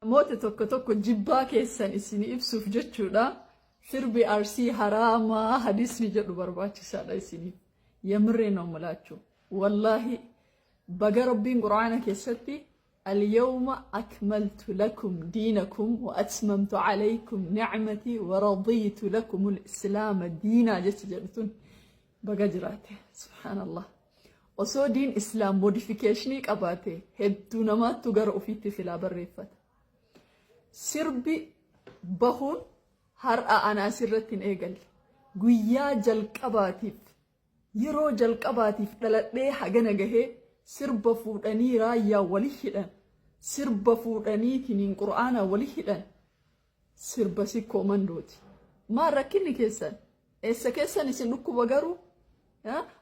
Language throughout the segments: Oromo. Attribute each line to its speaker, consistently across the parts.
Speaker 1: Namoota tokko tokko jibbaa keessan isin ibsuuf jechuudha. Sirbi Arsii haraamaa hadisni jedhu barbaachisaadha isiniif. የምሬ ነው የምላችሁ. Wallaahi, baga Rabbiin Qur'aana keessatti "اليوم أكملت لكم دينكم وأتممت عليكم نعمتي ورضيت لكم الإسلام دينا" jecha jedhu tun baga jiraate. Subhaanallah. Osoo diin islaam modification qabaate, hedduu namaattu gara ofiitti silaa barreeffata. Sirbi bahuun har'a ana asirratti hin eegalle. Guyyaa jalqabaatiif, yeroo jalqabaatiif dhaladhee hagana gahee, sirba fuudhanii raayyaa wali hidhan, sirba fuudhanii tiniin Qur'aana wali hidhan, sirba Sikkoo Mandooti. Maal rakkinni keessan? Eessa keessan isin dhukkuba garuu?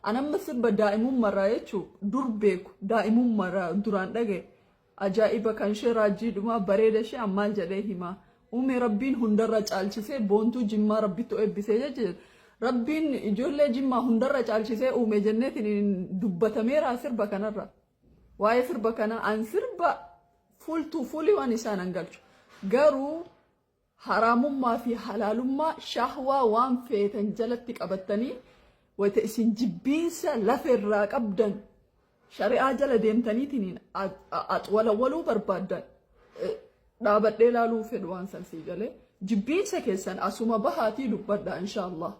Speaker 1: Anamma sirba daa'imummarraa jechuu dur beeku, daa'imummarraa duraan dhagaye. Ajaa'iba kan ishee raajjiidhumaa bareeda ishee ammaal jedhee himaa. Uume Rabbiin hundarra caalchisee boontuu Jimmaa Rabbittu eebbisee jechuudha. Rabbiin ijoollee Jimmaa hundarra caalchisee uume jenneetiin dubbatameera sirba kanarra. Waa'ee sirba kanaa an sirba fuultuu fuulii waan isaan hangalchu. Garuu haraamummaa fi halaalummaa shahwaa waan feetan jalatti qabattanii, wayita isin jibbiinsa lafa irraa qabdan shari'aa jala deemtaniitiin walawwaluu barbaaddan, dhaabadhee ilaaluu fedhu waan san sii galee. Jibbiinsa keessan asuma bahaatii dubbadha, inshaallah.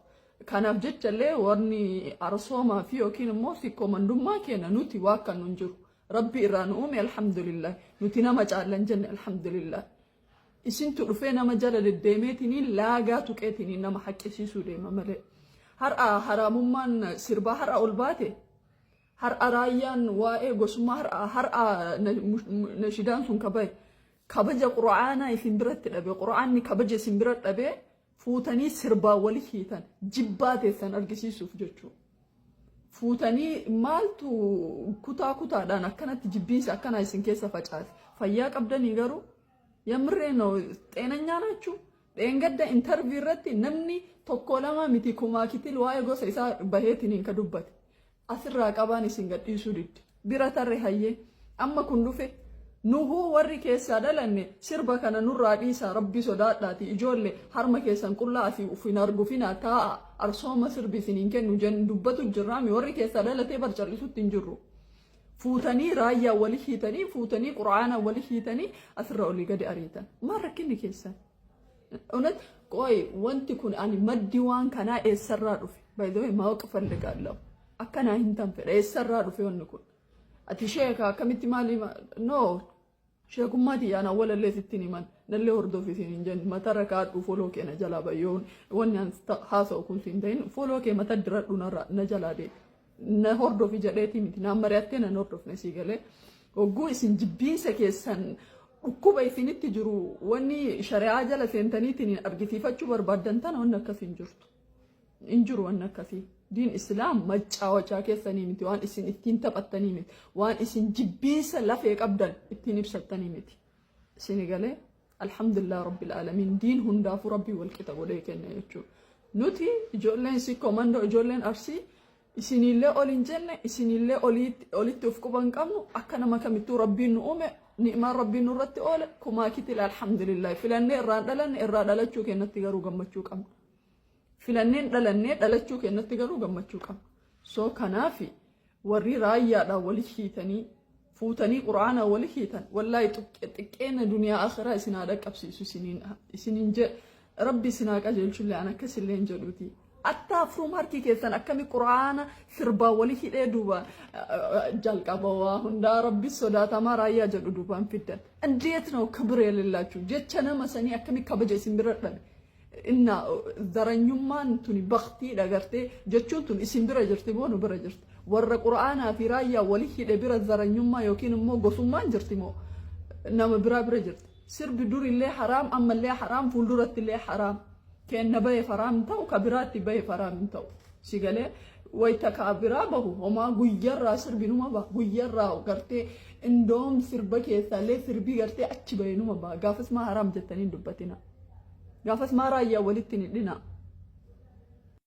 Speaker 1: Kanaaf jechallee warni arsoomaa fi yookiin immoo Sikkoo Mandummaa keenya nuti waa kan nun jiru. Rabbi irraa nu uume, alhamdulillah. Nuti nama caallan jenne, alhamdulillah. Isintu dhufee nama jala deddeemeetiniin laagaa tuqeetiniin nama haqqisiisuu deema malee. Har'a haraamummaan sirbaa har'a ol baate, har'a raayyaan waa'ee gosummaa har'a nashidaan sun kabaye, kabaja Qura'aanaa isin biratti dhabe, Qura'aanni kabaja isin bira dhabe, fuutanii sirbaa wali hiitan jibbaa teessan argisiisuuf jechuudha. Fuutanii maaltu kutaa kutaadhaan akkanatti jibbiinsa akkanaa isin keessa facaase? Fayyaa qabdanii garuu? የምሬ ነው, ጤነኛ ናችሁ? Dheengadda interview irratti namni tokko lama miti, kumaa kitil waa'ee gosa isaa baheetiniin ka dubbate. Asirraa qabaan isin gadhiisuu didde. Bira tarre hayyee amma kun dhufe, nuhuu warri keessaa dhalanne sirba kana nurraa dhiisaa, Rabbi sodaadhaati, ijoollee harma keessan qullaa asii uf hin argufinaa, taa'a, arsooma sirbi isiniin kennu jennu dubbatu jirraami. Warri keessaa dhalatee barcallisutti hin jirru. Fuutanii raayyaa wali hiitanii, fuutanii Qura'aana wali hiitanii, asirra olii gadi ariitan. Maal rakkinni keessan? እውነት ቆይ, wanti kun ani maddi waan kanaa eessarraa dhufe? By the way, ማወቅ እፈልጋለሁ. Akkanaa hin tan fedha, eessarraa dhufe wanni kun? Ati sheeka akkamitti maali? No, sheekummaa tiyyaan awwalallee sittiin himan, nallee hordofisiin hin jennu. Matarra kaadhu, follow kee na jalaa bayyoon. Wanni an haasa'u kun siin ta'in, follow kee mata diradhu, na jalaa deemi. Na hordofi jedheeti miti, naan mari'attee nan hordofne sii galee. Hogguu isin jibbiinsa keessan dhukkuba isinitti jiru wanni shari'aa jala seentaniitiin argisiifachuu barbaaddan tana, wanni akkasii hin jirtu. Hin jiru wanni akkasii. Diin Islaam macaawachaa keessanii miti, waan isin ittiin taphattanii miti, waan isin jibbiinsa lafee qabdan ittiin ibsattanii miti. Isini galee? Alhamdulillah rabbil aalamiin, diin hundaafuu Rabbii wal qixa godhee kenna jechuudha. Nuti ijoolleen Sikkoo Mandoo, ijoolleen Arsii, isinillee ol hin jenne, isinillee olitti of quban qabnu. Akka nama kamittuu Rabbiin nu uume, ni'maan Rabbiin nurratti oole kumaa kitila, alhamdulillah. Filannee irraan dhalanne, irraa dhalachuu kennatti garuu gammachuu qabna. Filanneen dhalannee dhalachuu kennatti garuu gammachuu qabna. So kanaafi warri raayyaadhaan wali hiitanii, fuutanii Qura'aana wali hiitan, wallaahi xiqqeena duniyaa akhiraa isin haa dhaqqabsiisu isiniin jedha. Rabbi isin haa qajeelchullee an akkasillee hin jedhuuti. Attaafruum harki keessan akkami Qura'aana sirbaa wali hidhee duuba jalqaba waa hundaa Rabbi sodaatamaa raayyaa jedhu duubaan fiddan? እንዴት ነው ክብር የሌላችሁ? Jecha nama sanii akkami kabaja isin bira dhabe? Inna zaranyummaan tuni baktiidha gartee jechuun tun isin bira jirti moo nu bira jirti? Warra Qura'aanaa fi raayyaa wali hidhe bira zaranyummaa yookiin immoo gosummaan jirti moo nama biraa bira jirti? Sirbi durillee haraam, ammallee haraam, fuuldurattillee haraam. Kenna bahe haraam ta'u, ka biraatti bahe haraam hin ta'u. Si galee? Wayita ka biraa bahu homaa guyyarraa sirbi numa baha, guyyarraa gartee indoom sirba keessaallee sirbii gartee achi bahe numa baha. Gaafas maa haraam jettanii hin dubbatina? Gaafas maa raayyaa walitti hin hidhina?